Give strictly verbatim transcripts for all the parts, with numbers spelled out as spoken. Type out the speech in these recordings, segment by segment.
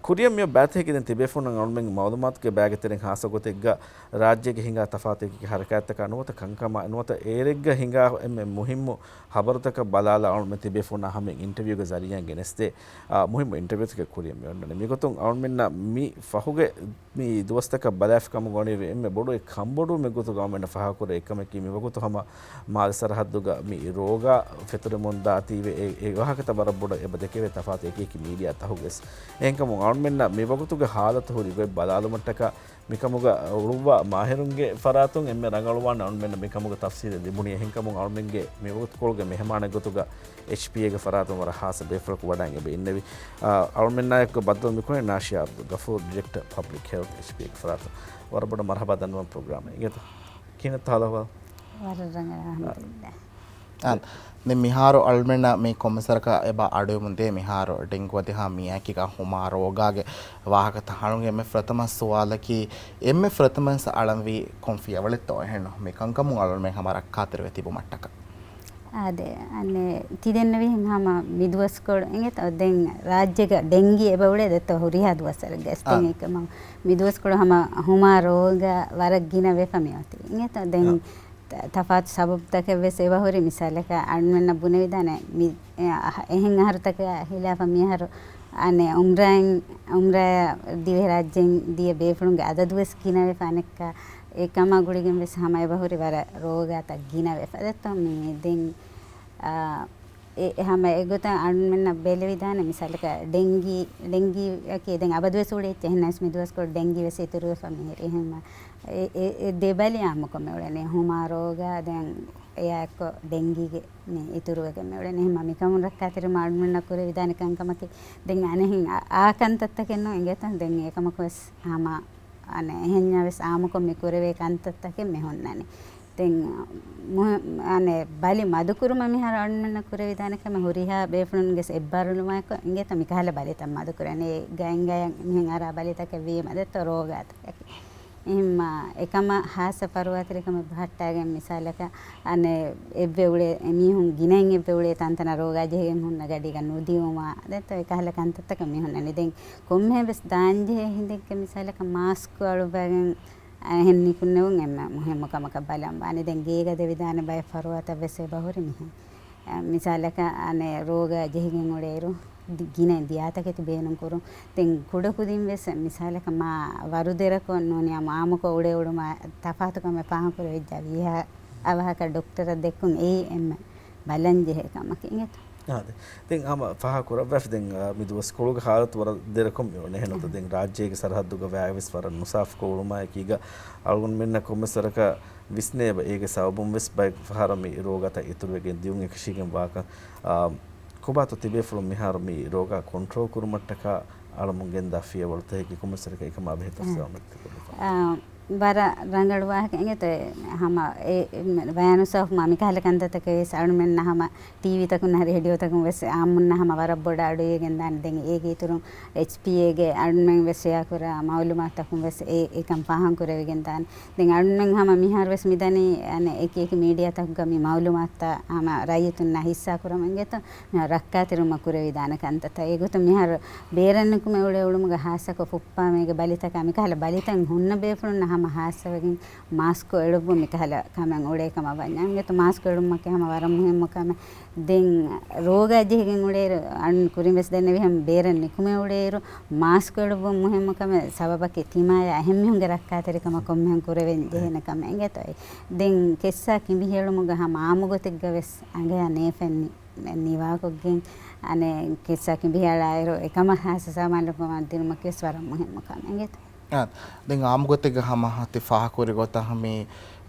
ކުރިއަށް މިއޮތް ބައިތަކެތި ތިބޭފުޅުންނަށް އަޅުމެންގެ މައުލޫމާތުގެ ބައިގެ ތެރެއިން ހާއްސަ ގޮތެއްގަ ރާއްޖޭގެ ހިނގާ ތަފާތު އެކި ހަރަކާތްތަކާ ނުވަތަ ކަންކަމާ ނުވަތަ އޭރެއްގަ ހިނގާ އެންމެ މުހިއްމު ޚަބަރުތަކަށް ބަލާލާ އަޅުމެން ތިބޭފުޅުންނާ ހަމައިން އިންޓަވިއުގެ ޒަރީއާއިން ގެނެސްދޭ، އާ، މުހިއްމު އިންޓަވިއުތަކެއް ކުރިއަށް މި އޮންނަނީ. މިގޮތުން އަޅުމެންނަށް މި ފަހުގެ މި ދުވަސްތަކަށް ބަލާފި ކަމުގަ ވަނީ އެންމެ ބޮޑު އެއް ކަންބޮޑުވުމެއް ގޮތުގަ އަޅުމެންނަށް ފާހަގަކުރޭ އެއްކަމަކީ މިވަގުތު ހަމަ މާލެ ސަރަހައްދުގަ މި ރޯގާ ފެތުރެމުންދާތީވެ އެ، އެ ވާހަކަތައް ވަރަށް ބޮޑަށް އެބަ ދެކެވޭ ތަފާތު އެކި އެކި މީޑިއާ ތަހުގަވެސް. އެހެންކަމުން އަޅުމެންނަށް މިވަގުތުގެ ހާލަތު ހުރި ގޮތް ބަލާލުމަށްޓަކާ މިކަމުގަ އުޅުއްވާ މާހިރުންގެ ފަރާތުން އެންމެ ރަނގަޅުވާން އަޅުމެންނަށް މިކަމުގެ ތަފްސީލެއް ލިބުނީ. އެހެންކަމުން އަޅުމެންގެ މިވަގުތުކޮޅުގެ މެހެމާނެއް ގޮތުގަ އެޗްޕީއޭގެ ފަރާތުން ވަރަށް ހާއްސަ ބޭފުޅަކު ވަޑައިގެން އެބަ އިންނެވި. އާ، އަޅުމެންނާއެކު ބައްދަލު މިކުރެން ނާޝިޔާ އަބްދުލް ޣަފޫރު، ޑިރެކްޓަރ ޕަބްލިކް ހެލްތް އެޗްޕީއޭގެ ފަރާތުން. ވަރަށް ބޮޑަށް މަރުޙަބާ ދަންނަވަން ޕްރޮގްރާމަށް. އިނގޭތަ؟ ކިހިނެއްތަ ހާލު އަހުވާލު؟ ވަރަށް ރަނގަޅު، އަލްޙަމްދުލިއްލާހް. އާ، ދެން މިހާރު އަޅުމެންނަށް މި ކޮންމެސް ވަރަކަށް އެބަ އަޑުއިވުން ދޭ މިހާރު ޑެންގު އަދި ހާ މިއާއެކީގަ ހުމާ ރޯގާގެ ވާހަކަތައް އަޅުގަނޑުގެ އެންމެ ފުރަތަމަ ސުވާލަކީ، އެންމެ ފުރަތަމަސް އަޅަންވީ ކޮން ފިޔަވަޅެއްތޯ އެހެންނު؟ މި ކަންކަމުން އަޅުމެން ހަމަ ރައްކާތެރިވެ ތިބުމަށްޓަކާ. އާދެ، އަނެއް ތި ދެންނެވިހެން ހަމަ މިދުވަސްކޮޅު އިނގޭތޯ ދެން ރާއްޖޭގަ ޑެންގީ އެބަ އުޅޭ ދެއްތޯ ހުރިހާ ދުވަސްވަރެއްގަ އާ. އެސްތެން އެކަމަ މިދުވަސްކޮޅު ހަމަ ހުމާ ރޯގާ ވަރަށް ގިނަ ވެފަ މިއޮތީ. އިނގޭތޯ ދެން އާ. ތަ-، ތަފާތު ސަބަބުތަކެއް ވެސް އެބަ ހުރި. މިސާލަކަށް އަޅުމެންނަށް ބުނެވިދާނެ މި، އެ، އަހަ-، އެހެން އަހަރުތަކާ ހިލާފަށް މިއަހަރު އަނެއް އުމްރާއިން، އުމްރާއަށް ދިވެހިރާއްޖެއިން ދިޔަ ބޭފުޅުންގެ އަދަދު ވެސް ގިނަވެފަ އަނެއްކާ އެކަމާ ގުޅިގެން ވެސް ހަމަ އެބަ ހުރި ވަރަށް ރޯގާތައް ގިނަވެފަ. ދެއްތޯ މި ދެން، އާ، އެ، އެ ހަމަ އެގޮތަށް އަޅުމެންނަށް ބެލެވިދާނެ މިސާލަކަށް ޑެންގީ، ޑެންގީއަކީ ދެން އަބަދުވެސް އުޅޭ އެއްޗެއް އެހެންނަމަވެސް މިދުވަސްކޮޅު ޑެންގީ ވެސް އިތުރުވެފަ މިހިރީ. އެހެންމަ އެ، އެ، އެ ދެބަލި އާއްމުކޮށް މިއުޅެނީ ހުމާ ރޯގާ ދެން އެއާއެއްކޮށް ޑެންގީގެ މި އިތުރުވެގެން މިއުޅެނީ. އެހެންމަ މިކަމުން ރައްކާތެރިވުމަށް އަޅުމެންނަށް ކުރެވިދާނެ ކަންކަމަކީ ދެން އަނެއްހެން އާ، އާ ކަންތައްތަކެއް ނޫން އިނގޭތަ؟ ދެން އެކަމަކު ވެސް ހަމަ އަނެއް އެހެންޏާ ވެސް އާއްމުކޮށް މި ކުރެވޭ ކަންތައްތަކެއް މި ހުންނަނީ. ދެން މުހި-، އަނެއް ބަލި މަދުކުރުމަށް މިހާރު އަޅުމެންނަށް ކުރެވިދާނެ ކަމެއް ހުރިހާ ބޭފުޅުންގެ އެއްބާރުލުމާއެކު އިނގޭތަ މިކަހަލަ ބަލިތައް މަދުކުރަނީ. ގައިން ގަޔަށް މިހެން އަރާ ބަލިތަކެއް ވީމަ ދެއްތޯ ރޯގާތަކަކީ. އެހެންމަ އެކަމަށް ހާއްސަ ފަރުވާތެރިކަމެއް ބަހައްޓާގެން މިސާލަކަށް އަނެއް އެއްވެ އުޅޭ، މީހުން ގިނައިން އެއްވެ އުޅޭ ތަންތަނަށް ރޯގާ ޖެހިގެން ހުންނަ ގަޑީގަ ނުދިއުމާ ދެއްތޯ އެކަހަލަ ކަންތައްތަކެއް މި ހުންނަނީ. ދެން ކޮންމެހެން ވެސް ދާންޖެހޭ ހިނދެއްގެ މިސާލަކަށް މާސްކު އަޅުއްވައިގެން އަހެން ނިކުންނެވުން އެންމެ މުހިއްމު ކަމަކަށް ބަލަން ވާނެ. ދެން ގޭގަ ދެވިދާނެ ބައެއް ފަރުވާތައް ވެސް އެބަ ހުރި މިހެން. އަ، މިސާލަކަށް އަނެއް ރޯގާ ޖެހިގެން އުޅޭއިރު ދި-، ގިނަ ދިޔާތަކެތި ބޭނުން ކުރުން. ދެން ކުޑަކުދިން ވެސް މިސާލަކަށް މާ ވަރުދެރަކޮށް ނޫނީ އާއްމުކޮށް އުޅޭ އުޅުމާ ތަފާތުކަމެއް ފާހަގަކުރެވިއްޖާ ވީހާ އަވަހަކަށް ޑޮކްޓަރަށް ދެއްކުން އެއީ އެންމެ ބަލަންޖެހޭ ކަމަކީ އިނގޭތަ؟ އާދެ. ދެން ހަމަ ފާހަގަކުރައްވާފި ދެން، އާ، މި ދުވަސްކޮޅުގެ ހާލަތު ވަރަށް ދެރަކޮށް މި އޮންނަ އެހެން ނުތަ؟ ދެން ރާއްޖޭގެ ސަރަހައްދުގަ ވާގިވެސް ވަރަށް ނުސާފުކޮށް އުޅުމާއެކީގަ އަޅުގަނޑުމެންނަށް ކޮންމެސް ވަރަކަށް ވިސްނޭބަ އޭގެ ސަބަބުން ވެސް ބައެއް ފަހަރަށް މި ރޯގާތައް އިތުރުވެގެން ދިޔުން އެކަށީގެން ވާކަން. އާ، ކޮބާތޯ ތިބޭފުޅުން މިހާރު މި ރޯގާ ކޮންޓްރޯލް ކުރުމަށްޓަކާ އަޅަމުން ގެންދާ ފިޔަވަޅުތަކަކީ ކޮންމެސް ވަރަކަށް އެކަމާ ބެހޭ ތަފްސީލް އަ، އަޅަމެން ދެއްކެވިފަ. އާ، ވަރަށް ރަނގަޅު ވާހަކަ އިނގޭތޯ ހަމަ އެ، އެ، ބަޔާނުސާފު މާ މިކަހަލަ ކަންތައްތަކެއް ވެސް އަޅުމެންނަށް ހަމަ ޓީވީތަކުން ހަރި ރޭޑިއޯތަކުން ވެސް އާއްމުންނަށް ހަމަ ވަރަށް ބޮޑަށް އަޑުއިވިގެން ދާނެ. ދެން އޭގެ އިތުރުން އެޗްޕީއޭގެ އަޅުމެން ވެސް ޝެއާ ކުރާ މައުލޫމާތުތަކުން ވެސް އެ، އެކަން ފާހަގަކުރެވިގެން ދާނެ. ދެން އަޅުމެން ހަމަ މިހާރު ވެސް މިދަނީ އަނެއް އެކި އެކި މީޑިއާތަކުގަ މި މައުލޫމާތުތައް ހަމަ ރައްޔިތުންނާ ހިއްސާ ކުރަމުން އިނގޭތޯ މިހާރު ރައްކާތެރިވުމަށް ކުރެވިދާނެ ކަންތައްތައް. އެގޮތުން މިހާރު ބޭރަށް ނިކުމެ އުޅޭ އުޅުމުގަ ހާއްސަކޮށް ފުއްޕާމޭގެ ބަލިތަކާ މިކަހަލަ ބަލިތައް ހުންނަ ބޭފުޅުންނަށް ހަމަ ހާއްސަވެގެން މާސްކު އެޅުއްވުން މިކަހަލަ ކަމެއް އުޅޭ ކަމަށް ވަންޏާ. އިނގޭތޯ މާސްކު އެޅުމަކީ ހަމަ ވަރަށް މުހިއްމު ކަމެއް. ދެން ރޯގާ ޖެހިގެން އުޅޭއިރު، އަން ކުރިން ވެސް ދެންނެވި ހަމަ ބޭރަށް ނިކުމެ އުޅޭއިރު، މާސްކު އެޅުއްވުން މުހިއްމު ކަމެއް ސަބަބަކީ ތިމާޔާ އެހެން މީހުންގެ ރައްކާތެރިކަމަށް ކޮންމެހެން ކުރެވެން ޖެހޭނެ ކަމެއް އިނގޭތޯ. ދެން ކެއްސާ ކިނބިހެޅުމުގަ ހަމަ އާއްމު ގޮތެއްގަ ވެސް އަނގަޔާ ނޭފެން ނި-، ނިވާކޮށްގެން އަނެއް ކެއްސާ ކިނބިހަޅާއިރު އެކަމަށް ހާއްސަ ސާމާނުކަމަށް ދިނުމަކީ ވެސް ވަރަށް މުހިއްމު ކަމެއް އިނގޭތޯ. އާ، ދެން އާއްމު ގޮތެއްގަ ހަމަ ތި ފާހަގަކުރި ގޮތަށް މި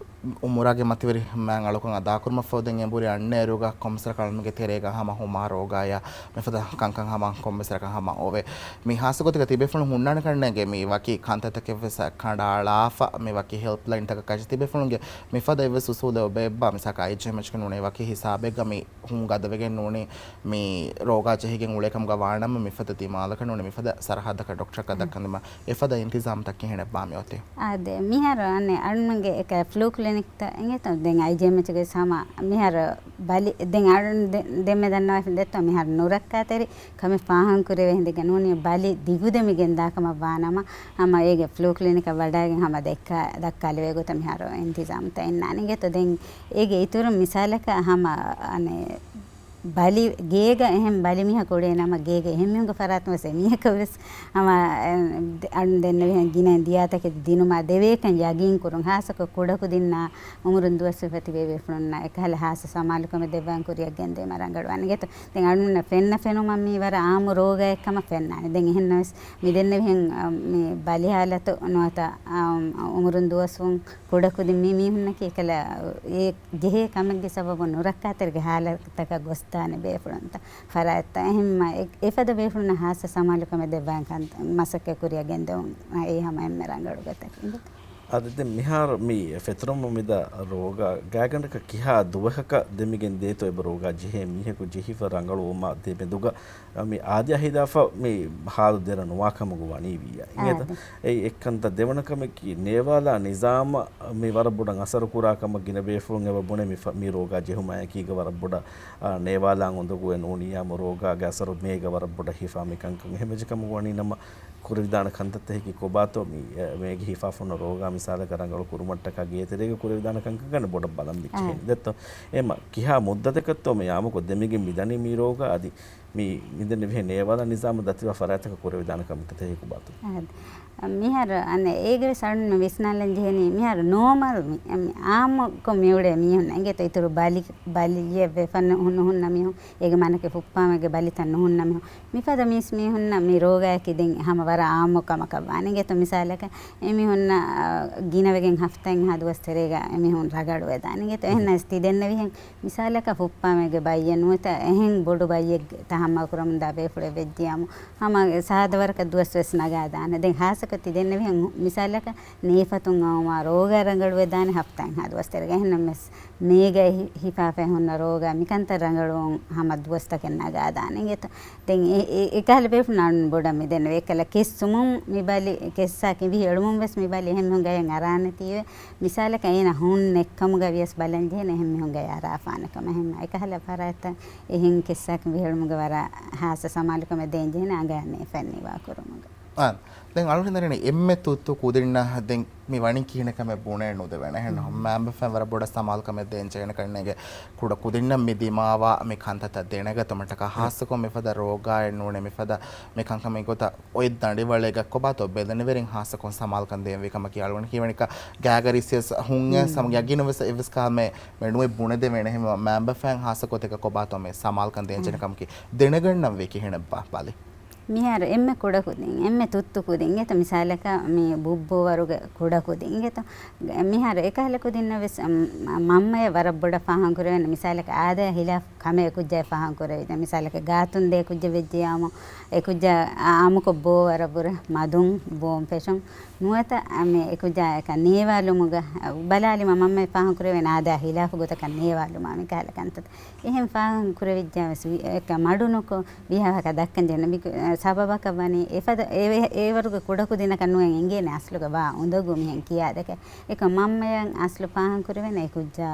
އުމުރާގެ މަތިވެރި މާތް އަޅުކަން އަދާކުރުމަށްފަހު ދެން އެނބުރި އަންނައިރުގަ ކޮންމެސް ވަރަކަށް އަޅުމެންގެ ތެރޭގަ ހަމަ ހުމާ ރޯގާޔާ މިފަދަ ކަންކަން ހަމަ ކޮންމެސް ވަރަކަށް ހަމަ އޮވޭ. މި ހާއްސަ ގޮތެއްގަ ތިބޭފުޅުން ހުންނާނެ ކަންނޭނގެ މި ވަކި ކަންތައްތަކެއް ވެސް ކަނޑައަޅާފަ މި ވަކި ހެލްޕްލައިންތަކަކަށް ތިބޭފުޅުންގެ މިފަދަ އެއްވެސް އުސޫލެއް އޮބޭ އެއްބާ މިސާލަކަށް އައިޖެހެމްއެޗްގެ ނޫނީ ވަކި ހިސާބެއްގަ މި ހުން ގަދަވެގެން ނޫނީ މި ރޯގާ ޖެހިގެން އުޅޭ ކަމުގަ ވާނަމަ މިފަދަ ދިމާލަކަށް ނޫނީ މިފަދަ ސަރަހައްދަކަށް ޑޮކްޓަރަކަށް ދައްކަންދިމާ އެފަދަ އިންތިޒާމްތައް ކިހިނެއްބާ މިއޮތީ؟ އާދެ، މިހާރު އަނެއް އަޅުމެންގެ އެކަ ފްލޫ ކްލިނިކް އެނގޭތޯ؟ ދެން އައިޖީއެމްއެޗުގެ ހަމަ މިހާރު ބަލި، ދެން އަޅުން ދެ-، ދެންމެ ދަންނަވައިފިން ދެއްތޯ މިހާރު ނުރައްކާތެރި ކަމެއް ފާހަގަކުރެވޭ ހިނދެގެން ނޫނީ ބަލި ދިގުދެމިގެން ދާ ކަމަށް ވާނަމަ، ހަމަ އޭގެ ފްލޫ ކްލިނިކަށް ވަޑައިގެން ހަމަ ދައްކާ، ދައްކާލެވޭ ގޮތަށް މިހާރު އިންތިޒާމްތައް އިންނާނެ. އިނގޭތޯ ދެން އޭގެ އިތުރުން މިސާލަކަށް ހަމަ އަނެއް ބަލި، ގޭގަ އެހެން ބަލިމީހަކު އުޅޭ ނަމަ، ގޭގަ އެހެން މީހުންގެ ފަރާތުން ވެސް އެމީހަކަށް ވެސް ހަމަ، އެ، އަޅުން ދެންނެވިހެން ގިނައިން ދިޔާތަކެއް ދިނުމާ ދެވޭކަން ޔަގީން ކުރުން. ހާއްސަކޮށް ކުޑަކުދިންނާ އުމުރުން ދުވަސްވެފަ ތިބޭ ބޭފުޅުންނަށް އެކަހަލަ ހާއްސަ ސަމާލުކަމެއް ދެއްވާން ކުރިއަށް ގެންދޭ މަ ރަނގަޅުވާނެ. އިނގޭތޯ ދެން އަޅުންނަށް ފެންނަ ފެނުމަށް މީ ވަރަށް އާއްމު ރޯގާއެއް ކަމަށް ފެންނާނެ. ދެން އެހެންނަމަވެސް މި ދެންނެވިހެން، އަ، މި ބަލި ހާލަތު ނުވަތަ، އަ، އުމުރުން ދުވަސްވުން ކުޑަކުދިން މި މީހުންނަކީ އެކަލަ އެ ޖެހޭ ކަމެއްގެ ސަބަބުން ނުރައްކާތެރިގެ ހާލަތަކަށް ގޮސްދާނެ ބޭފުޅުންތައް، ފަރާތްތައް. އެހެންމަ އެ-، އެފަދަ ބޭފުޅުންނަށް ހާއްސަ ސަމާލުކަމެއް ދެއްވާން ކަން މަސައްކަތް ކުރިއަށް ގެންދެވުން އެއީ ހަމަ އެންމެ ރަނގަޅު ގޮތަކީ. އަދި ދެން މިހާރު މި ފެތުރުމަށް މިދާ ރޯގާ ގާތްގަނޑަކަށް ކިހާ ދުވަހަކަށް ދެމިގެން ދޭތޯ އެބަ ރޯގާ ޖެހޭ މީހަކު ޖެހިފަ ރަނގަޅުވުމާ ދެމެދުގަ މި އާދަޔާ ހިލާފަށް މި ހާލު ދެރަ ނުވާ ކަމުގަ ވަނީ ވިއްޔާ. އިނގޭތަ؟ އާދެ. އެއީ އެއްކަންތައް. ދެވަނަ ކަމަކީ، ނޭވާލާ ނިޒާމަށް މި ވަރަށް ބޮޑަށް އަސަރު ކުރާ ކަމަށް ގިނަ ބޭފުޅުން އެބަ ބުނޭ މި ފަ-، މި ރޯގާ ޖެހުމާއެކީގަ ވަރަށް ބޮޑަށް، އާ، ނޭވާލާން އުނދަގޫއެއް ނޫނިއްޔާމު ރޯގާގެ އަސަރު މޭގަ ވަރަށް ބޮޑަށް ހިފާ މި ކަންކަން. އެހެންވެއްޖެ ކަމަށް ވަނީ ނަމަ، ކުރެވިދާނެ ކަންތައްތަކަކީ ކޮބާތޯ މި، އެ، މޭގެ ހިފާފަ ހުންނަ ރޯގާ މިސާލަކަށް ރަނގަޅު ކުރުމަށްޓަކާ ގޭތެރޭގަ ކުރެވިދާނެ ކަންކަން ގަނެ ބޮޑަށް ބަލަން ދެއްކި އާ. ހެން ދެއްތޯ. އެމަ ކިހާ މުއްދަތަކަށްތޯ މި އާއްމުކޮށް ދެމިގެން މިދަނީ މި ރޯގާ އަދި މި މިދެންނެވިހެން ނޭވާލާ ނިޒާމަށް ދަތިވާ ފަރާތްތަކަށް ކުރެވިދާނެ ކަންތައްތަކަކީ ކޮބާތޯ؟ އާދެ. މިހާރު އަނެއް އޭގެ ވެސް އަޅުން ވިސްނާލަން ޖެހެނީ މިހާރު ނޯމަލް މި، މި އާއްމުކޮށް މިއުޅޭ މީހުން އިނގޭތޯ އިތުރު ބަލި، ބަލިއެއް ވެފަ ނު-، ނުހުންނަ މީހުން، އޭގެ މާނައަކީ ފުއްޕާމެއްގެ ބަލިތައް ނުހުންނަ މީހުން. މިފަދަ މީސް މީހުންނަށް މި ރޯގާއަކީ ދެން ހަމަ ވަރަށް އާއްމު ކަމަކަށް ވާނެ. އިނގޭތޯ މިސާލަކަށް އެމީހުންނަށް، އާ، ގިނަވެގެން ހަފްތާއެއްހާ ދުވަސް ތެރޭގަ އެމީހުން ރަގަޅުވެދާނެ. އިނގޭތޯ އެހެންނަސް ތި ދެންނެވިހެން މިސާލަކަށް ފުއްޕާމެއްގެ ބައްޔެއް ނުވަތަ އެހެން ބޮޑު ބައްޔެއް ތަހައްމަލް ކުރަމުންދާ ބޭފުޅެއް ވެއްޖިޔާމު، ހަމަ ސާދަ ވަރަކަށް ދުވަސް ވެސް ނަގާދާނެ. ދެން ހާއްސަކޮށް ތި ދެންނެވިހެން މިސާލަކަށް ނޭފަތުން އައުމާ ރޯގާ ރަނގަޅުވެދާނެ ހަފްތާއެއްހާ ދުވަސް ތެރޭގަ. އެހެންނަމަވެސް މޭގައި ހި-، ހިފާފައި ހުންނަ ރޯގާ މިކަންތައް ރަނގަޅުވުން ހަމަ ދުވަސްތަކެއް ނަގާދާނެ. އިނގޭތޯ ދެން އެ-، އެ-، އެކަހަލަ ބޭފުޅުން އަޅުން ބޮޑަށް މިދެންނެވި އެކަލަ ކެއްސުމުން މި ބަލި، ކެއްސާ ކިނބިހި އެޅުމުން ވެސް މި ބަލި އެހެން މީހުން ގަޔަށް އަރާނެތީވެ. މިސާލަކަށް އޭނަ ހުން ނެއްކަމުގަ ވިޔަސް ބަލަން ޖެހޭނެ އެހެން މީހުން ގަޔަށް އަރާފާނެ ކަމަށް. އެހެން އެކަހަލަ ފަރާތްތައް އެހެން ކެއްސާ ކިނބިހި އެޅުމުގެ ވަރަށް ހާއްސަ ސަމާލުކަމެއް ދޭން ޖެހޭނެ އަނގަޔަށް ނޭފަތް ނިވާ ކުރުމުގަ. އާނ. ދެން އަޅުގަނޑު ދަނީ އެންމެ ތުއްތު ކުދިންނަށް ދެން މި ވަނީ ކިހިނެއް ކަމެއް ބުނޭ ނުދެވޭނެ. އެހެން މައިންބަފައިން ވަރަށް ބޮޑަށް ސަމާލުކަމެއް ދޭން ޖެހޭނެ ކަންނޭނގެ ކުޑަ ކުދިންނަށް މި ދިމާވާ މި ކަންތައްތައް ދެނެގަތުމަށްޓަކާ ހާއްސަކޮށް މިފަދަ ރޯގާއެއް ނޫނޭ މިފަދަ މި ކަންކަމެއް ގޮތަށް އޮތް ދަނޑިވަޅެއްގަ ކޮބާތޯ ބެލެނިވެރިން ހާއްސަކޮށް ސަމާލުކަން ދޭންވީ ކަމަކީ އަޅުގަނޑު ކިޔަވަނިކަ ގާގަ ރިސިއަސް ހުންއެ ސަމަ ޔަގީނު ވެސް އެއްވެސް ކަހަލަ މެ ނުވެ ބުނެދެވޭނެ. އެހެން މައިންބަފައިން ހާއްސަ ގޮތެއްގަ ކޮބާތޯ މި ސަމާލުކަން ދޭން ޖެހޭނެ ކަމަކީ ދެނެގަންނަންވީ ކިހިނެއްބާ ބަލި. މިހާރު އެންމެ ކުޑަކުދިން، އެންމެ ތުއްތު ކުދިން އިނގޭތަ؟ މިސާލަކަށް މި ބުއްބޯވަރުގެ ކުޑަކުދިން އިނގޭތަ؟ މިހާރު އެކަހަލަ ކުދިންނަށް ވެސް، މަ-، މަންމަޔަށް ވަރަށް ބޮޑަށް ފާހަގަކުރެވޭނެ. މިސާލަކަށް އާދަޔާ ހިލާފު ކަމެއް އެކުއްޖާ ފާހަގަކުރެވިދާނެ. މިސާލަކަށް ގާތުން ދޭ ކުއްޖެއް ވެއްޖިޔާމު، އެކުއްޖާ އާ-، އާއްމުކޮށް ބޯ ވަރަށް ބުރަ މަދުން ބޯން ފެށުން. ނުވަތަ މި އެކުއްޖާ އެކަ ނޭވާލުމުގަ ބަލާލީމަ މަންމަޔަށް ފާހަގަކުރެވޭނެ އާދަޔާ ހިލާފު ގޮތަކަށް ނޭވާލުމާ މިކަހަލަ ކަންތައް. އެހެން ފާހަގަ ކުރެވިއްޖާ ވެސް ވި-، އެކަ މަޑުނުކޮށް ވީހާވާހަކަ ދައްކަން ޖެހޭނެ. މި-، ސަބަބަކަށް ވަނީ އެފަދަ އެ-، އެވަރުގެ ކުޑަކުދިންނަކަށް ނުވެ އެނގޭނެ އަސްލުގަ ވާ އުނދަގޫ މިހެން ކިޔާދެކެ. އެކަ މަންމަޔަށް އަސްލު ފާހަގަ ކުރެވޭނެ އެކުއްޖާ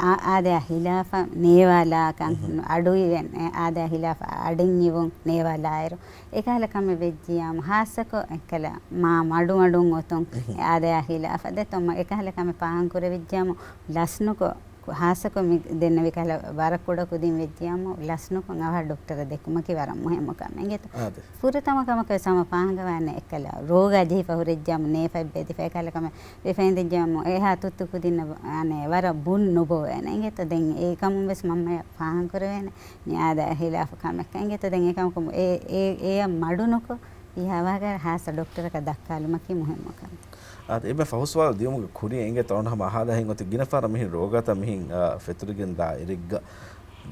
އާ-، އާދަޔާ ހިލާފަށް ނޭވާލާކަން، އަޑުއިވެން، އާދަޔާ ހިލާފަށް އަޑެއް އިވުން ނޭވާލާއިރު. އެކަހަލަ ކަމެއް ވެއްޖިޔާމު، ހާއްސަކޮށް އެކަލަ މާ މަޑުމަޑުން އޮތުން އާދަޔާ ހިލާފަށް ދެތޯ އެކަހަލަ ކަމެއް ފާހަގަ ކުރެވިއްޖިޔާމު، ލަސްނުކޮށް، ހާއްސަކޮށް މި ދެންނެވި ކަހަލަ ވަރަށް ކުޑަ ކުދިން ވެއްޖިޔާމު ލަސްނުކޮށް އަވަހަށް ޑޮކްޓަރަށް ދެކުމަކީ ވަރަށް މުހިއްމު ކަމެއް އިނގޭތޯ. އާދެ. ފުރަތަމަ ކަމަކަށް ވެސް ހަމަ ފާހަގަވާނެ އެކަލަ ރޯގާ ޖެހިފަ ހުރެއްޖިޔާމު ނޭފަތް ބެދިފަ އެކަހަލަ ކަމެއް ވެފަ އިނދެއްޖިޔާމު އެހާ ތުއްތު ކުދިންނަށް އަނެއް ވަރަށް ބުން ނުބޮވޭނެ އިނގޭތޯ. ދެން އެކަމުން ވެސް މަންމަޔަށް ފާހަގަކުރެވޭނެ މި އާދަޔާ ހިލާފު ކަމެއް އިނގޭތޯ. ދެން އެކަމަކު އެ-، އެ-، އެއަށް މަޑުނުކޮށް ވީހާވާހަކަ ހާއްސަ ޑޮކްޓަރަކަށް ދައްކާލުމަކީ މުހިއްމު ކަމެއް. އާދެ، އެންމެ ފަހު ސުވާލު ދިޔުމުގެ ކުރިން އިނގޭތޯ އަޅުން ހަމަ އަހާލާ ހިތް އޮތީ ގިނަ ފަހަރަށް މިހިން ރޯގާތައް މިހިން، އާ، ފެތުރިގެން ދާ އިރެއްގަ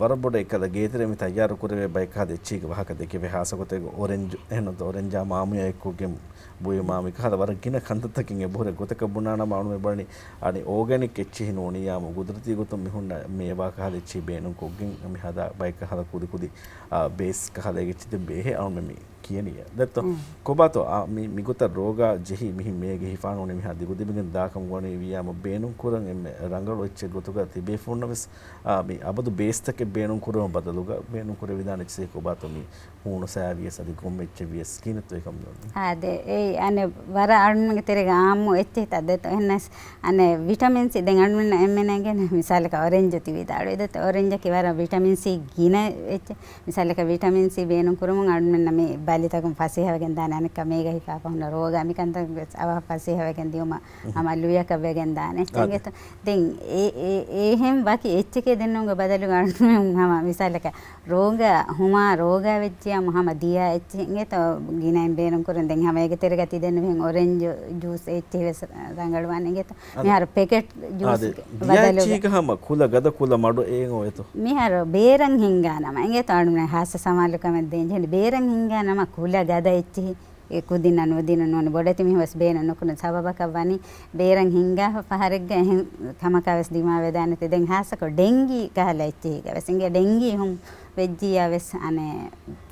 ވަރަށް ބޮޑަށް އެކަލަ ގޭތެރޭ މި ތައްޔާރު ކުރެވޭ ބައެއް ކަހަލަ އެއްޗެހިގެ ވާހަކަ ދެކެވޭ. ހާއްސަގޮތެއް އޮރެންޖު، އެހެންނުތަ އޮރެންޖާ މާމުޔާ އެކުގެން ބުއި މާ މި ކަހަލަ ވަރަށް ގިނަ ކަންތައްތަކެއް އެބަހުރޭ. ގޮތަކަށް ބުނާނަމަ އަޅުން މި ބަނީ އަނެއް އޯގެނިކް އެއްޗެހި ނޫނިއްޔާމު ގުދުރަތީ ގޮތުން މި ހުންނަ މޭވާ ކަހަލަ އެއްޗެހި ބޭނުންކޮށްގެން މި ހަދާ ބައެއް ކަހަލަ ކުދިކުދި، އާ، ބޭސް ކަހަލަ އެއްޗެއް ދެން ބޭހޭ އަޅުން މި ކިޔަނީ. ދެއްތޯ؟ ކޮބާތޯ، އާ، މި، މިގޮތަށް ރޯގާ ޖެހި މިހިން މޭގެ ހިފާނުނެ މިހާ ދިގުދިމިގެން ދާކަމުގަ ވަނީ ވިޔާމު ބޭނުންކުރަން އެންމެ ރަނގަޅު އެއްޗެއް ގޮތުގަ ތިބޭފުޅުންނަށް ވެސް، އާ، މި އަބަދު ބޭސްތަކެއް ބޭނުންކުރުމަށް ބަދަލުގަ ބޭނުންކުރެވިދާނެ އެއްޗެއް ކޮބާތޯ މި ހޫނު ސައިވިޔަސް އަދި ގޮންމެ އެއްޗެއް ވިޔަސް ކިހިނެއްތޯ އެކަމު ދޯ؟ އާދެ، އެއީ އަނެއް ވަރަށް އަޅުމެންގެ ތެރޭގަ އާއްމު އެއްޗެއް ތައް ދެއްތޯ. އެހެންނަސް އަނެއް ވިޓަމިން ސީ ދެން އަޅުމެންނަށް އެންމެނަށް އެނގޭނެ މިސާލަކަށް އޮރެންޖު ތި ވިދާޅުވި ދެއްތޯ. އޮރެންޖަކީ ވަރަށް ވިޓަމިން ސީ ގިނަ އެއްޗެއް. މިސާލަކަށް ވިޓަމިން ސީ ބޭނުން ކުރުމުން އަޅުމެންނަށް މި ބަލިތަކުން ފަސޭހަވެގެން ދާނެ. އަނެއްކާ މޭގަ ހިފާފަ ހުންނަ ރޯގާ މިކަންތައް ވެސް އަވަހަށް ފަސޭހަވެގެން ދިޔުމަށް ހަމަ ލުޔަކަށް ވެގެން ދާނެ. އެއްޗެއް އަދި. އިނގޭތޯ. ދެން އެ، އެ، އެހެން ވަކި އެއްޗެކޭ ދެންނުންގެ ބަދަލުގަ އަޅުމެން ހަމަ މިސާލަކަށް ރޯގާ، ހުމާ ރޯގާ ވެއްޖިޔާމު ހަމަ ދިޔާ އެއްޗެއް އިނގޭތޯ ގިނައިން ބޭނުން ކުރަން. ދެން ހަމަ އޭގެ ތެރޭގަ ތި ދެންނެވިހެން އޮރެންޖު ޖޫސް އެއްޗެއް ވެސް ރަނގަޅުވާނެ އިނގޭތޯ. އަދި. މިހާރު ޕެކެޓް ޖޫސް އަދި ދިޔާ ބަދަލުގަ. އެއްޗީގަ ހަމަ ކުލަ ގަދަ ކުލަ މަޑު އޭގޮތް އެތޯ. މިހާރު ބޭރަށް ހިންގާ ނަމަ އިނގޭތޯ އަޅުމެން ހާއްސަ ސަމާލުކަމެއް ދޭން ޖެހެނީ. ބޭރަށް ހިންގާ ނަމަ ކުލަ ގަދަ އެއްޗެހި އެ ކުދިންނަށް ނުދިނުން ނޫނީ. ބޮޑެތި މީހުން ވެސް ބޭނުން ނުކުރުން ސަބަބަކަށް ވަނީ ބޭރަށް ހިންގާފަ ފަހަރެއްގަ އެހެން ކަމަކާ ވެސް ދިމާވެދާނެތީ. ދެން ހާއްސަކޮށް ޑެންގީ ކަހަލަ އެއްޗެހީގަ ވެސް އިނގޭ ޑެންގީ ހުން ވެއްޖިއްޔާ ވެސް އަނެއް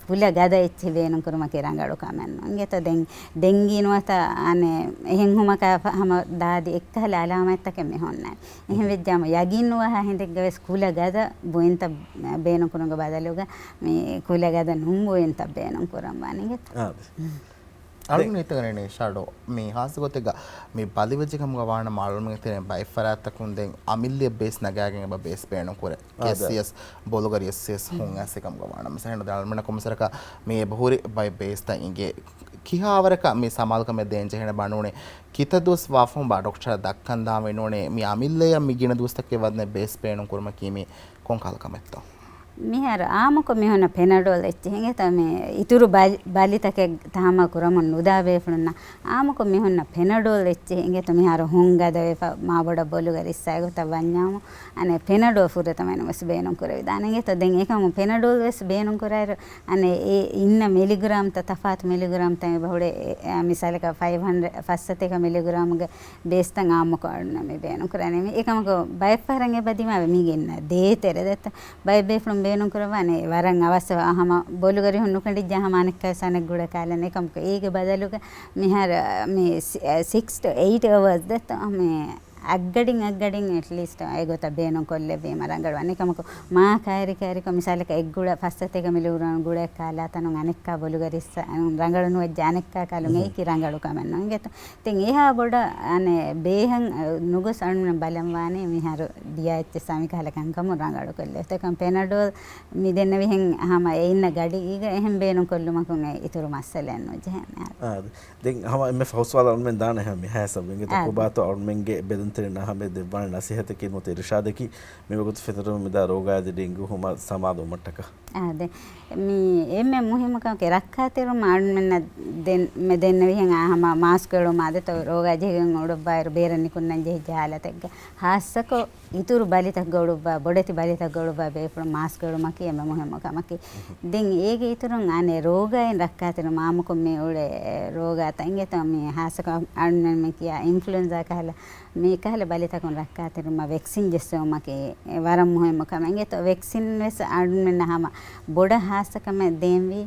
ފުލަ ގަދަ އެއްޗެއް ބޭނުން ކުރުމަކީ ރަނގަޅު ކަމެއް ނޫން. އިނގޭތޯ ދެން ޑެންގީ ނުވަތަ އަނެއް އެހެން ހުމަކާ ފަ-، ހަމަ ދާދި އެއްކަހަލަ އަލާމާތްތަކެއް މި ހުންނާނެ. އެހެން ވެއްޖާމު ޔަގީން ނުވާހާ ހިނދެއްގަ ވެސް ކުލަ ގަދަ ބުއިންތައް ބޭނުން ކުރުމުގެ ބަދަލުގަ މި ކުލަ ގަދަ ނޫން ބުއިންތައް ބޭނުން ކުރަން ވާނެ އިނގޭތޯ. އާދެ. އަޅުގަނޑު ހިތަށް އަރަނީ ޝާޑޯ، މި ހާއްސަ ގޮތެއްގަ މި ބަލިވެއްޖެ ކަމުގަ ވާނަމަ އަޅުގަނޑުގެ ތެރެއިން ބައެއް ފަރާތްތަކުން ދެން އަމިއްލައަށް ބޭސް ނަގާގެން އެބަ ބޭސް ބޭނުން ކުރޭ. އާދެ. ކޭސީއެސް ބޮލުގަ ރިޔެސްސިޔަސް ހުން އައިސް ކަމުގަ ވާނަމަ ސަހެން ދާޅުމެނަ ކޮމިސަރަކަށް މި އެބަހުރި ބައެއް ބޭސްތައް އިނގޭ. ކިހާވަރަކަށް މި ސަމާލުކަމެއް ދޭން ޖެހޭނެ ބަނޑުނެ ކިތައް ދުވަސް ވާފަހުން ބާ ޑޮކްޓަރަށް ދައްކަން ދާން ވެ ނޫނޭ މި އަމިއްލައަށް މި ގިނަ ދުވަސްތަކެއް ވަދެ ބޭސް ބޭނުން ކުރުމަކީ މި ކޮން ކަހަލަ ކަމެއްތޯ؟ މިހާރު އާއްމުކޮށް މި ހުންނަ ޕެނަޑޯލް އެއްޗެއް އިނގޭތޯ މި އިތުރު ބަލި-، ބަލިތަކެއް ތަހައްމާ ކުރަމުން ނުދާ ބޭފުޅުންނަށް އާއްމުކޮށް މި ހުންނަ ޕެނަޑޯލް އެއްޗެއް އިނގޭތޯ މިހާރު ހުން ގަދަވެފަ މާބޮޑަށް ބޮލުގަ ރިއްސާ ގޮތަށް ވަންޏާމު އަނެއް ޕެނަޑޯލް ފުރަތަމައިން ވެސް ބޭނުން ކުރެވިދާނެ އިނގޭތޯ. ދެން އެކަމު ޕެނަޑޯލް ވެސް ބޭނުން ކުރާއިރު އަނެއް އެ އިންނަ މިލިގްރާމްތައް ތަފާތު މިލިގްރާމްތައް އެބަ ހުޅޭ، އެ، އެ، މިސާލަކަށް ފައިވް ހަންޑްރެޑް ފަސްސަތޭކަ މިލިގްރާމްގެ ބޭސްތައް އާއްމުކޮށް އަޅުންނަށް މި ބޭނުން ކުރާނެ. މި އެކަމަކު ބައެއް ފަހަރަށް އެބަ ދިމާވެ މީގެ އިންނަ ދޭތެރެ ދެއްތަ ބައެއް ބޭފުޅުން ބޭނުން ކުރައްވާނެ ވަރަށް އަވަސް ހަމަ ބޮލުގަ ރިހުން ނުކެނޑިއްޖާ ހަމަ އަނެއްކާވެސް އަނެއް ގުޅަ ކާލަން. އެކަމަކު އޭގެ ބަދަލުގަ މިހާރު މި ސި-، ސިކްސް ޓު އެއިޓް އަވަރސް ދެއްތަ މި އަށްގަޑިން އަށްގަޑިން އެޓްލީސްޓް އެގޮތަށް ބޭނުން ކޮށްލެއްވީމަ ރަނގަޅުވާނެ. އެކަމަކު މާ ކައިރި ކައިރިކޮށް މިސާލަކަށް އެއްގުޅަ ފަސްސަތޭކަ މިލިގްރާމް ގުޅައެއް ކާލާތަނުން އަނެއްކާ ބޮލުގަ ރިއްސަ ރަނގަޅު ނުވެއްޖެ އަނެއްކާ ކާލުން އެއީކީ ރަނގަޅު ކަމެއް ނޫން އިނގޭތޯ. ދެން އެހާ ބޮޑަށް އަނެއް ބޭހަށް ނުގޮސް އަޅުގަނޑު ބަލަން ވާނީ މިހާރު ދިޔަ އެއްޗެއްސާ މިކަހަލަ ކަންކަމުން ރަނގަޅު ކޮށްލެވޭތޯ. އެކަމް ޕެނަޑޯލް މި ދެންނެވިހެން ހަމަ އެ އިންނަ ގަޑިއިގަ އެހެން ބޭނުން ކޮށްލުމަކުން އެ އިތުރު މައްސަލައެއް ނުޖެހޭނެ. އާދެ. ދެން ހަމަ އެންމެ ފަހު ސުވާލަށް އަޅުމެން ދާނެ ހަމަ މިހާ ހިސާބު އިނގޭތޯ އާދެ. ކޮބާތޯ އަޅުމެންގެ ބެލުންތެރިންނަށް ހަމަ ދެއްވާނެ ނަސޭހަތަކީ ނުވަތަ އިރުޝާދަކީ މިވަގުތު ފެތުރުމުން މިދާ ރޯގާއަދި ޑެންގޫ ހުމަށް ސަމާލުވުމަށްޓަކާ. އާދެ. މި އެންމެ މުހިއްމު ކަމަކީ ރައްކާތެރިވުމަށް އަޅުމެންނަށް ދެން، މެ ދެންނެވިހެން އާ ހަމަ މާސްކު އެޅުމާ ދެތޯ ރޯގާ ޖެހިގެން އުޑުއްވާއިރު ބޭރަށް ނިކުންނަން ޖެހިއްޖެ ހާލަތެއްގަ ހާއްސަކޮށް އިތުރު ބަލިތަކުގަ އުޑުއްވާ، ބޮޑެތި ބަލިތަކުގަ އުޑުއްވާ ބޭފުޅުން މާސްކު އެޅުމަކީ އެންމެ މުހިއްމު ކަމަކީ. ދެން އޭގެ އިތުރުން އަނެއް ރޯގާއިން ރައްކާތެރިވުމަށް އާއްމުކޮށް މި އުޅޭ ރޯގާތައް އިނގޭތޯ މި ހާއްސަކޮށް އަންމެން މި ކިޔާ އިންފްލުއެންޒާ ކަހަލަ މި ކަހަލަ ބަލިތަކުން ރައްކާތެރިވުމަށް ވެކްސިން ޖެއްސެވުމަކީ ވަރަށް މުހިއްމު ކަމެއް އިނގޭތޯ. ވެކްސިން ވެސް އަންމެންނަށް ހަމަ ބޮޑަށް ހާއްސަ ކަމެއް ދޭންވީ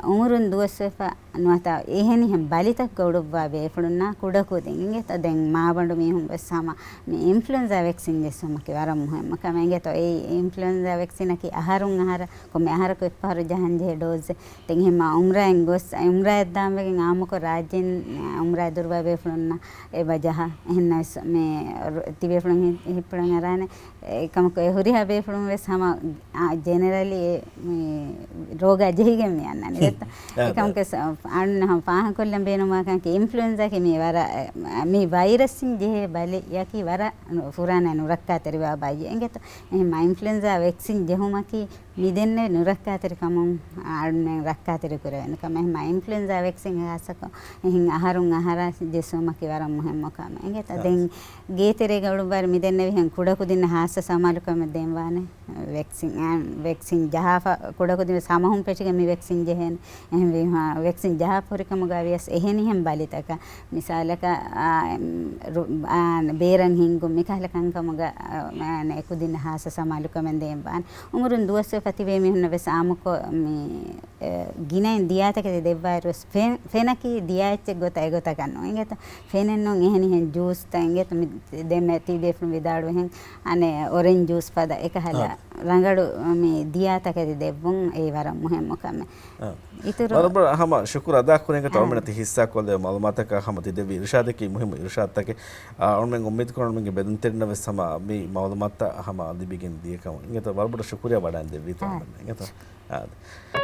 އުމުރުން ދުވަސްވެފަ ނުވަތަ އެހެނިހެން ބަލިތަކުގަ އުޑުއްވާ ބޭފުޅުންނާ ކުޑަކުދިން އިނގޭތޯ. ދެން މާބަނޑު މީހުން ވެސް ހަމަ މި އިންފްލުއެންޒާ ވެކްސިން ޖެއްސުމަކީ ވަރަށް މުހިއްމު ކަމެއް އިނގޭތޯ. އެއީ އިންފްލުއެންޒާ ވެކްސިނަކީ އަހަރުން އަހަރަށް ކޮންމެ އަހަރަކު އެއްފަހަރު ޖަހަން ޖެހޭ ޑޯޒެއް. ދެން އެހެންމަ އުމްރާއިން ގޮސް، އުމްރާއަށް ދާންވެގެން އާއްމުކޮށް ރާއްޖޭން އުމްރާއަށް ދުރުވާ ބޭފުޅުންނަށް އެބަ ޖަހާ. އެހެންނަމަވެސް މި ރު-، ތިބޭފުޅުން ހި-، ހިއްޕުޅަން އަރާނެ. އެކަމަކު އެ ހުރިހާ ބޭފުޅުން ވެސް ހަމަ، އާ، ޖެނެރަލީ މި ރޯގާ ޖެހިގެން މި އަންނަނީ ދެއްތަ؟ އެކަމަކު ފާހަގަކޮށްލަން ބޭނުންވާ ކަމަކީ އިންފްލުއެންޒާއަކީ މި ވަރަށް، މި ވައިރަސްއިން ޖެހޭ ބަލިއަކީ ވަރަށް ފުރާނައި ނުރައްކާތެރިވާ ބައްޔެއް އިނގޭތޯ. އެހެންމަ އިންފްލުއެންޒާ ވެކްސިން ޖެހުމަކީ މި ދެންނެވި ނުރައްކާތެރިކަމުން އަޅުމެން ރައްކާތެރި ކުރެވޭނެ ކަމެއް. އެހެންމަ އިންފްލުއެންޒާ ވެކްސިން ހާއްސަކޮށް އެހެން އަހަރުން އަހަރަށް ޖެއްސުމަކީ ވަރަށް މުހިއްމު ކަމެއް. އިނގޭތޯ؟ ދެން ގޭތެރޭގަ އުޅުއްވާއިރު މި ދެންނެވިހެން ކުޑަކުދިންނަށް ހާއްސަ ސަމާލުކަމެއް ދޭންވާނެ. ވެކްސިން، އާ، ވެކްސިން ޖަހާފަ ކުޑަކުދިން ސަމަހުން ފެށިގެން މި ވެކްސިން ޖެހޭނެ. އެހެންވީމަ ވެކްސިން ޖަހާފަ ހުރިކަމުގަ ވިޔަސް އެހެނިހެން ބަލިތަކަށް މިސާލަކަށް، އާ، ރު-، އާ، ބޭރަށް ހިންގުން މިކަހަލަ ކަންކަމުގަ، އާ، އެކުދިންނަށް ހާއްސަ ސަމާލުކަމެއް ދޭންވާނެ. އުމުރުން ދުވަސްވެ ފަތިވޭ މީހުންނަށް ވެސް އާއްމުކޮށް މި، އެ، ގިނައިން ދިޔާތަކެތި ދެއްވާއިރު ވެސް ފެން-، ފެނަކީ ދިޔާ އެއްޗެއް ގޮތަށް އެގޮތަކަށް ނޫން. އިނގޭތޯ؟ ފެނެއް ނޫން އެހެނިހެން ޖޫސްތައް އިނގޭތޯ؟ މި ދެންމެ ތިބޭފުޅުން ވިދާޅުވިހެން އަނެއް އޮރެންޖް ޖޫސް ފަދަ އެކަހަލަ އާ. ރަނގަޅު މި ދިޔާތަކެތި ދެއްވުން އެއީ ވަރަށް މުހިއްމު ކަމެއް. އާ. އިތުރު ވަރަށް ބޮޑަށް ހަމަ ޝުކުރު އަދާ ކުރިން އިނގޭތޯ އާ. އަޅުމެންނަށް ތި ހިއްސާ ކޮށްލެވޭ މައުލޫމާތަކާ ހަމަ ތި ދެއްވި އިރުޝާދަކީ މުހިއްމު އިރުޝާދުތަކެއް. އާ، އަޅުމެން އުއްމީދު ކުރަން އަޅުމެންގެ ބެލުންތެރިންނަށް ވެސް ހަމަ މި މައުލޫމާތުތައް ހަމަ ލިބިގެން ދިޔަކަމަށް. އިނގޭތޯ ވަރަށް ބޮޑަށް ޝުކުރިއްޔާ ވަޑައިގެން ދެއްވީތޯ އާ. އަޅުމެންނަށް. އިނގޭތޯ؟ އާ.